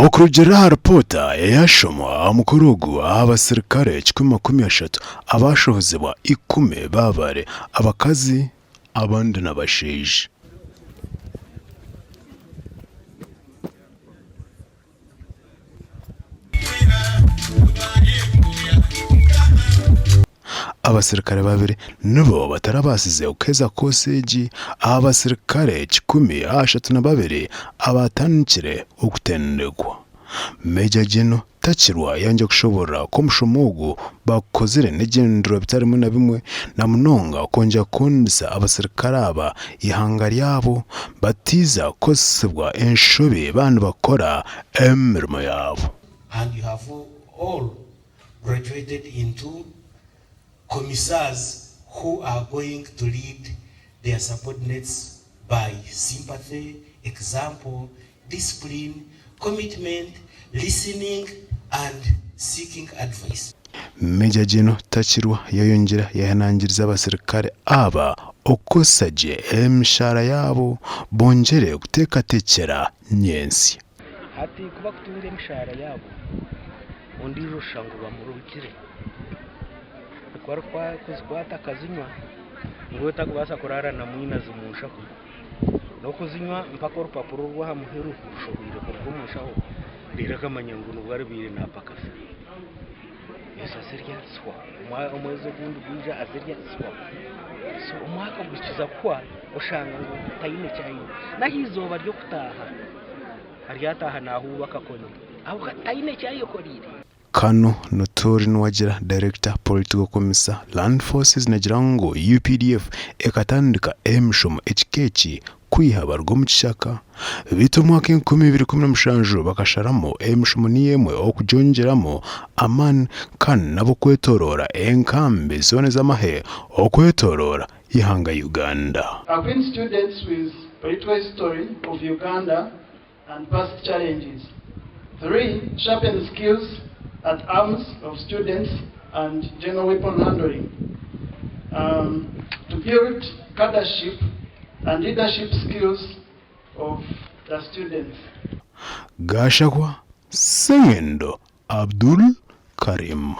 Okurugiirira aha ripoota eyashomwa aha mukoro ogu, abasirikare 130 abashohozibwa ikumi baaba bari abakazi abandi n'abashaija. Abasirikare babiri nibo batarabaasize kuheza koosi egi aha basirikare 132 abaatandikire okutendekwa. Major General Takirwa yangye kushoboorora ku omushomo ogu baagukozire n'ebigyendererwa bitari bimwe na bimwe na munonga kwongyera kukundisa abasirikare aba eihanga ryabo batiiza kukozesibwa enshobi baaba nibakora emirimo yaabo. And you have all graduated into commissars who are going to lead their subordinates by sympathy, example, discipline, commitment, listening and seeking advice. Major General Takirwa yayongyera yayehanangiriza abasirikare aba okukozesa gye emishaara yaabo bongyere kuteekateekyera nyentsya. Hati ku bakutunga emishaara yaabo, ondiijo oshusha ngu bamurugire. Ku arikuzikwata akazinywa, ngu we tarikubaasa kuraara na mwinazi omu nshaho. N'okuzinywa mpaka orupapura orw'aha muheru rushohweire kuruga omu nshaho, reero akamanya ngu nibwo aribaire naapakasa. Ezo azirya zihwaho. Omwezi ogundi gwija azirya zihwaho. So omwaka gukiza kuhwa oshanga ngu taine eki aine. N'aha izooba ry'okutaaha, aryataaha naahuuba akakoni ahabw'okuba taine eki ayekoreire. Kanu Notori Nuwagira, Director Political Commissar, Land Forces nagira ngu UPDF ekatandika emishomo ekika eki kwiha baruga omu kishaka beitu omwaka 2017 bakasharamu emishomo niyo emwe okugyongyeramu amaani kandi n'ab'okwetoroora enkambi zoona ez'amahe okwetoroora eihanga Uganda. Acquaint students with political history of Uganda and past challenges. 3. Sharpen skills at arms of students and general weapon handling. Um, to build cadreship and leadership skills of the students. Gashakwa Sengendo Abdul Karim.